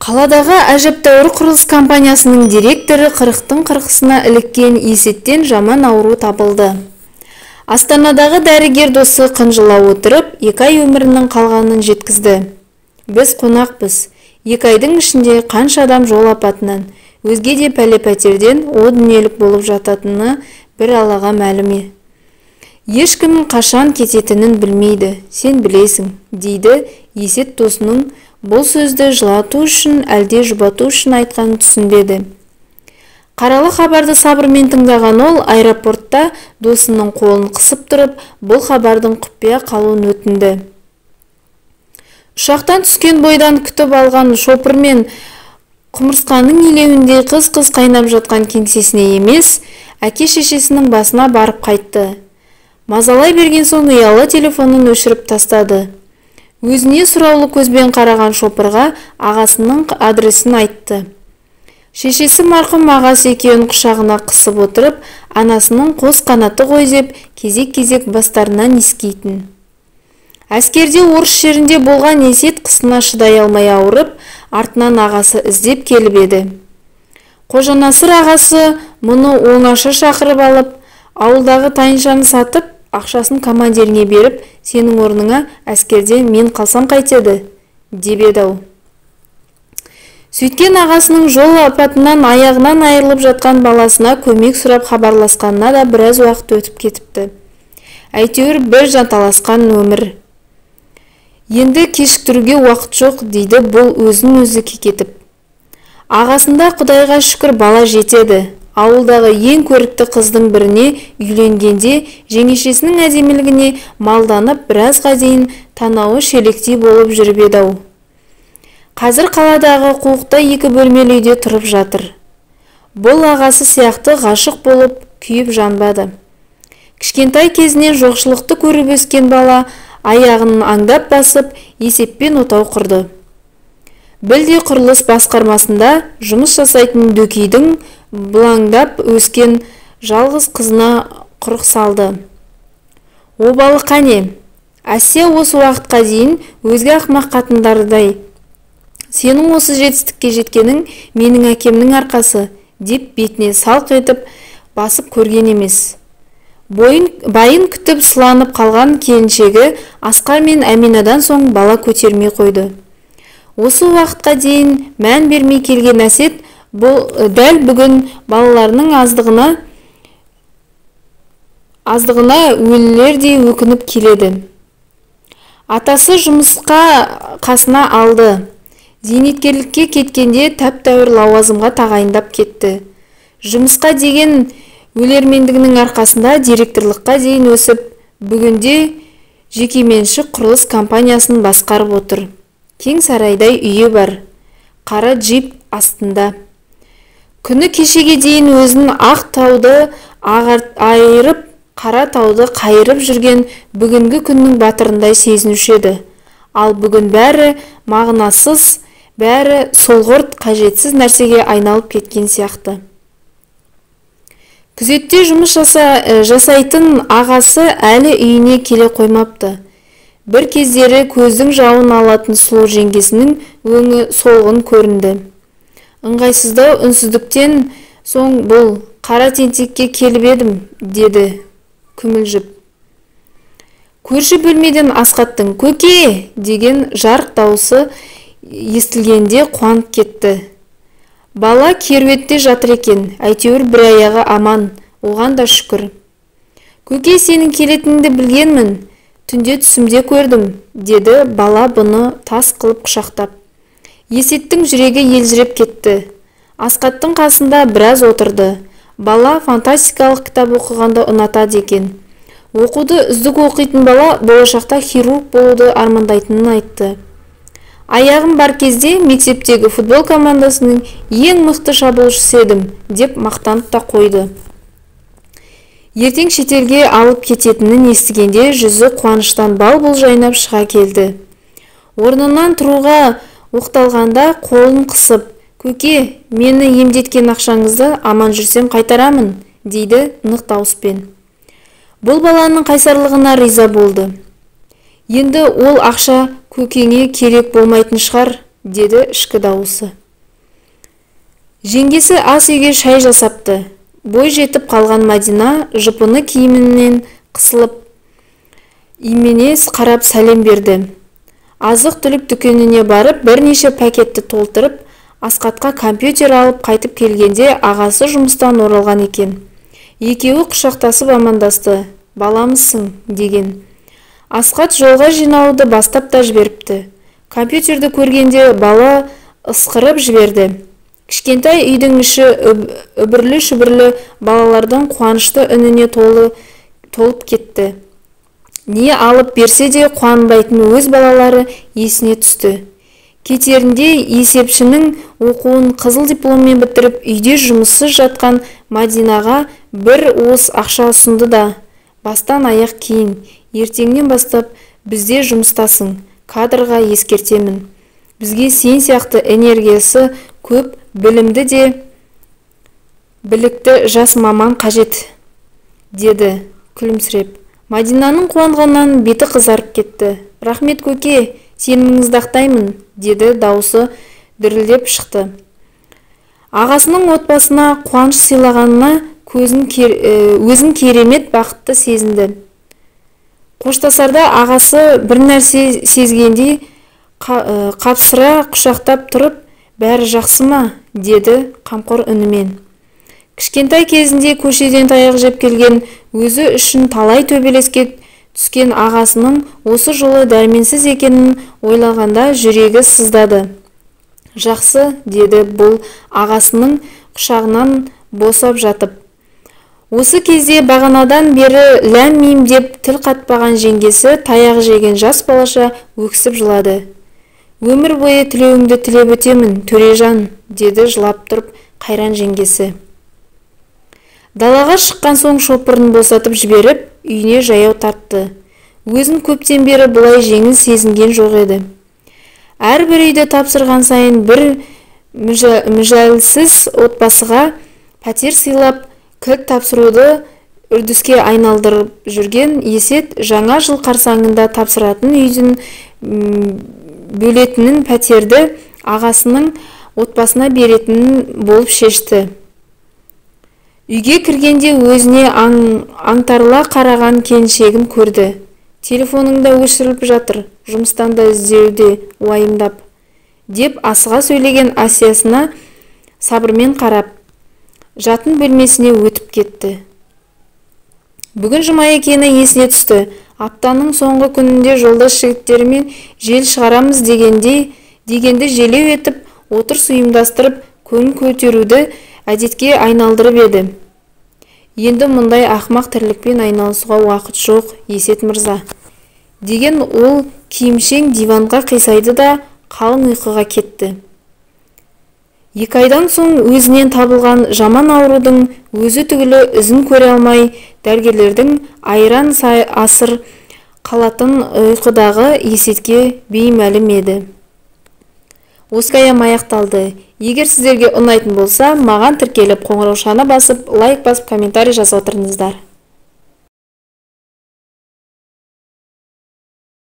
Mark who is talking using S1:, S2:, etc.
S1: Қаладағы әжептәуір құрылыс компаниясының директоры 40-тың 40-сына іліккен Есеттен жаман ауру табылды. Астанадағы дәрігер досы қынжыла отырып, 2 ай өмірінің қалғанын жеткізді. Біз қонақпыз. 2 айдың ішінде қанша адам жол апатынан, өзге де пәле-пәтерден о дүниелік болып жататыны бір Аллаға мәлім. Ешкім қашан кететінін білмейді, сен білесің, дейді Есет досының бұл сөзді жылату үшін, әлде жұбату үшін айтқанын түсінбеді. Қаралы хабарды сабырмен тыңдаған ол аэропортта досының қолын қысып тұрып, бұл хабардың құпия қалуын өтінді. Ұшақтан түскен бойдан күтіп алған шопырмен құмырсқаның илеуінде қыз-қыз қайнап жатқан кеңсесіне емес, әке-шешесінің басына барып қайтты. Мазалай берген соң ұялы телефонын өшіріп тастады. Өзіне сұраулы көзбен қараған шопырға ағасының адресін айтты. Шешесі марқұм ағасы екеуін құшағына қысып отырып, анасының қос қанаты ғой деп кезек-кезек бастарынан иіскейтін. Әскерде орыс жерінде болған Есет қысына шыдай алмай ауырып, артынан ағасы іздеп келіп еді. Қожанасыр ағасы мұны оңаша шақырып алып, ауылдағы тайыншаны сатып, ақшасын командиріне беріп, сенің орныңа әскерде мен қалсам қайтеді, деп еді-ау. Сөйткен ағасының жол апатынан аяғынан айырылып жатқан баласына көмек сұрап хабарласқанына да біраз уақыт өтіп кетіпті. Әйтеуір бір жанталасқан өмір. Енді кешіктіруге уақыт жоқ, дейді бұл өзін өзі кекетіп. Ағасында Құдайға шүкір бала жетеді. Ауылдағы ең көрікті қыздың біріне үйленгенде жеңешесінің әдемілігіне малданып біразға дейін танауы шелектей болып жүріп еді-ау. Қазір қаладағы қуықта 2 бөлмелі үйде тұрып жатыр. Бұл ағасы сияқты ғашық болып күйіп жанбады. Кішкентай кезінен жоқшылықты көріп өскен бала аяғын аңдап басып, есеппен отау құрды. Білде құрылыс басқармасында жұмыс жасайтын Дөкейдің бұлаңдап өскен жалғыз қызына құрық салды. Обалы қане? Әсия осы уақытқа дейін өзге ақымақ қатындардай сенің осы жетістікке жеткенің менің әкемнің арқасы деп бетіне салқ етіп басып көрген емес. Байын күтіп сыланып қалған келіншегі Асқар мен Әминадан соң бала көтермей қойды. Осы уақытқа дейін мән бермей келген Әсет бұл дәл бүгін балаларының аздығына өлілердей өкініп келеді. Атасы жұмысқа қасына алды. Зейнеткерлікке кеткенде тәп-тәуір лауазымға тағайындап кетті. Жұмысқа деген өлермендігінің арқасында директорлыққа дейін өсіп, бүгінде жекеменшік құрылыс компаниясын басқарып отыр. Кең сарайдай үйі бар, қара джип астында. Күні кешеге дейін өзін ақ тауды айырып, қара тауды қайырып жүрген бүгінгі күннің батырындай сезінуші еді. Ал бүгін бәрі мағынасыз, бәрі солғұрт қажетсіз нәрсеге айналып кеткен сияқты. Күзетте жұмыс жасайтын ағасы әлі үйіне келе қоймапты. Бір кездері көздің жауын алатын сұлу жеңгесінің өңі солғын көрінді. Ыңғайсыздау үнсіздіктен соң бұл қара тентекке келіп едім, деді күмілжіп. Көрші бөлмеден Асқаттың «Көке!» деген жарқ даусы естілгенде қуанып кетті. Бала керуетте жатыр екен, әйтеуір бір аяғы аман, оған да шүкір. Көке, сенің келетініңді білгенмін, түнде түсімде көрдім, деді бала бұны тас қылып құшақтап. Есеттің жүрегі елжіреп кетті. Асқаттың қасында біраз отырды. Бала фантастикалық кітап оқығанды ұнатады екен. Оқуды үздік оқитын бала болашақта хирург болуды армандайтынын айтты. Аяғым бар кезде мектептегі футбол командасының ең мықты шабуылшысы едім, деп мақтанып та қойды. Ертең шетелге алып кететінін естігенде жүзі қуаныштан бал-бұл жайнап шыға келді. Орнынан тұруға оқталғанда қолын қысып, «Көке, мені емдеткен ақшаңызды аман жүрсем қайтарамын», дейді нық дауыспен. Бұл баланың қайсарлығына риза болды. Енді ол ақша көкеңе керек болмайтын шығар, деді ішкі дауысы. Жеңгесі ас үйге шай жасапты. Бой жетіп қалған Мадина жұпыны киімінен қысылып, именес қарап сәлем берді. Азық-түлік дүкеніне барып, бірнеше пакетті толтырып, Асқатқа компьютер алып қайтып келгенде ағасы жұмыстан оралған екен. Екеуі құшақтасып амандасты. Баламысың, деген. Асқат жолға жиналуды бастап та жіберіпті. Компьютерді көргенде бала ысқырып жіберді. Кішкентай үйдің іші үбірлі-шүбірлі балалардың қуанышты үніне толып кетті. Не алып берсе де қуанбайтын өз балалары есіне түсті. Кетерінде есепшінің оқуын қызыл дипломмен бітіріп, үйде жұмыссыз жатқан Мадинаға бір уыс ақша ұсынды да, бастан аяқ кейін, ертеңнен бастап бізде жұмыстасың, кадрға ескертемін. Бізге сен сияқты энергиясы көп, білімді де білікті жас маман қажет, деді күлімсіреп. Мадинаның қуанғаннан беті қызарып кетті. Рахмет, көке, сеніміңізді ақтаймын, деді даусы дірілдеп шықты. Ағасының отбасына қуаныш сыйлағанына өзін керемет бақытты сезінді. Қоштасарда ағасы бір нәрсе сезгендей қапсыра құшақтап тұрып, бәрі жақсы ма, деді қамқор үнімен. Кішкентай кезінде көшеден таяқ жеп келген, өзі үшін талай төбелеске түскен ағасының осы жолы дәрменсіз екенін ойлағанда жүрегі сыздады. Жақсы, деді бұл ағасының құшағынан босап жатып. Осы кезде бағанадан бері ләм-мим деп тіл қатпаған жеңгесі таяқ жеген жас балаша өксіп жылады. Өмір бойы тілеуіңді тілеп өтемін, Төрежан, деді жылап тұрып қайран жеңгесі. Далаға шыққан соң шопырын босатып жіберіп, үйіне жаяу тартты. Өзін көптен бері бұлай жеңіл сезінген жоқ еді. Әрбір үйді тапсырған сайын бір мүжәлсіз отбасыға пәтер сыйлап, кілт тапсыруды үрдіске айналдырып жүрген Есет жаңа жыл қарсаңында тапсыратын үйдің бөлетінін пәтерді ағасының отбасына беретінін болып шешті. Үйге кіргенде өзіне аңтарыла қараған келіншегін көрді. Телефоның да өшіріліп жатыр, жұмыстан да іздеуде уайымдап, деп асыға сөйлеген Асиясына сабырмен қарап, жатын бөлмесіне өтіп кетті. Бүгін жұма екені есіне түсті. Аптаның соңғы күнінде жолдас жігіттерімен жел шығарамыз дегенді желеу етіп, отырыс ұйымдастырып, көңіл көтеруді әдетке айналдырып еді. Енді мұндай ақмақ тірлікпен айналысуға уақыт жоқ, Есет мырза, деген ол киімшең диванға қисайды да қалың ұйқыға кетті. 2 айдан соң өзінен табылған жаман аурудың өзі түгілі ізін көре алмай, дәрігерлердің айран асыр қалатын ұйқыдағы Есетке беймәлім еді. Осы хикаям аяқталды. Егер сіздерге ұнайтын болса, маған тіркеліп, қоңыраушаны басып, лайк басып, комментарий жазып отырыңыздар.